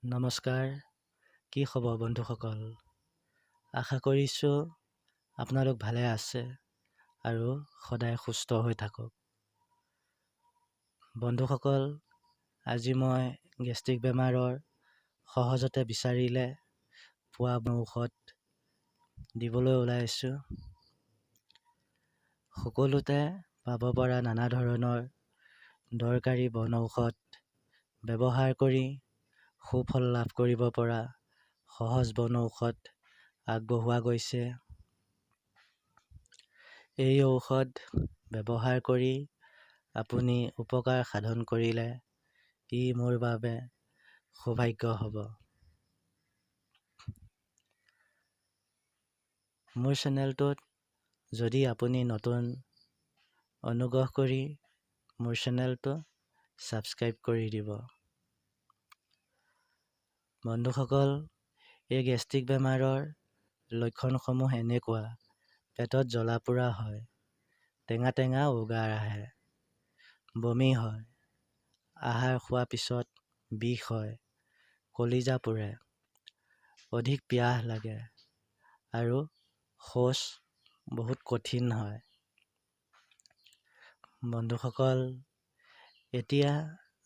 নমস্কাৰ, কি খবৰ বন্ধুসকল? আশা কৰিছোঁ আপোনালোক ভালে আছে আৰু সদায় সুস্থ হৈ থাকক। বন্ধুসকল, আজি মই গেষ্ট্ৰিক বেমাৰৰ সহজতে বিচাৰিলে পোৱা ঔষধ দিবলৈ ওলাইছোঁ। সকলোতে পাব পৰা নানা ধৰণৰ দৰকাৰী বন ঔষধ ব্যৱহাৰ কৰি সুফল লাভ কৰিব পৰা সহজ বন ঔষধ আগবঢ়োৱা গৈছে। এই ঔষধ ব্যৱহাৰ কৰি আপুনি উপকাৰ সাধন কৰিলে ই মোৰ বাবে সৌভাগ্য হ'ব। মোৰ চেনেলটোত যদি আপুনি নতুন, অনুগ্ৰহ কৰি মোৰ চেনেলটো ছাবস্ক্ৰাইব কৰি দিব। বন্ধুসকল, এই গেষ্ট্ৰিক বেমাৰৰ লক্ষণসমূহ এনেকুৱা: পেটত জ্বলা পোৰা হয়, টেঙা টেঙা উগাৰ আহে, বমি হয়, আহাৰ খোৱাৰ পিছত বিষ হয়, কলিজা পোৰে, অধিক পিয়াহ লাগে আৰু শৌচ বহুত কঠিন হয়। বন্ধুসকল, এতিয়া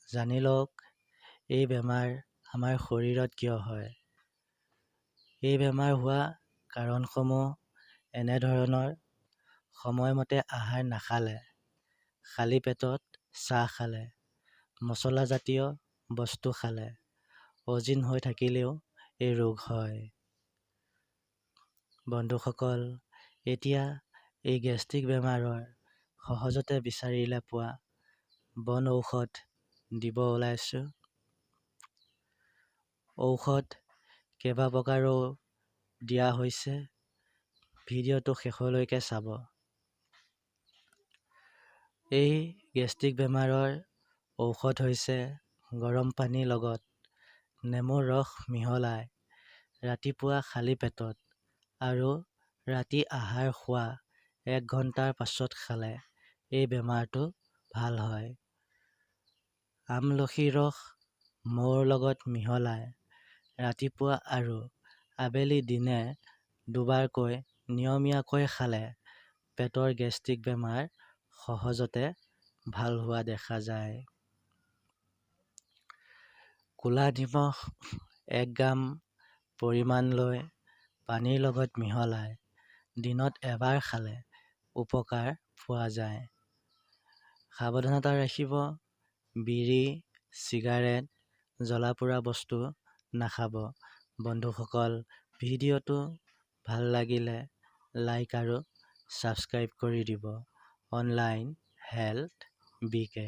জানি লওক এই বেমাৰ আমাৰ শৰীৰত কিয় হয়। এই বেমাৰ হোৱা কাৰণসমূহ এনেধৰণৰ: সময়মতে আহাৰ নাখালে, খালী পেটত চাহ খালে, মছলাজাতীয় বস্তু খালে, অজীৰ্ণ হৈ থাকিলেও এই ৰোগ হয়। বন্ধুসকল, এতিয়া এই গেষ্ট্ৰিক বেমাৰৰ সহজতে বিচাৰিলে পোৱা বন ঔষধ দিব ওলাইছোঁ। ঔষধ কেইবা প্ৰকাৰৰো দিয়া হৈছে, ভিডিঅ'টো শেষলৈকে চাব। এই গেষ্ট্ৰিক বেমাৰৰ ঔষধ হৈছে গৰম পানীৰ লগত নেমুৰ ৰস মিহলাই ৰাতিপুৱা খালী পেটত আৰু ৰাতি আহাৰ খোৱা 1 ঘণ্টাৰ পাছত খালে এই বেমাৰটো ভাল হয়। আমলখি ৰস মৌৰ লগত মিহলাই ৰাতিপুৱা আৰু আবেলি দিনে দুবাৰকৈ নিয়মীয়াকৈ খালে পেটৰ গেষ্ট্ৰিক বেমাৰ সহজতে ভাল হোৱা দেখা যায়। ক'লা নিমখ 1 গ্ৰাম পৰিমাণ লৈ পানীৰ লগত মিহলাই দিনত এবাৰ খালে উপকাৰ পোৱা যায়। সাৱধানতা ৰাখিব, বিড়ি, চিগাৰেট, জ্বলা পোৰা বস্তু নাখাব। বন্ধুসকল, ভিডিঅ'টো ভাল লাগিলে লাইক আৰু ছাবস্ক্ৰাইব কৰি দিব। অনলাইন হেল্থ বি কে।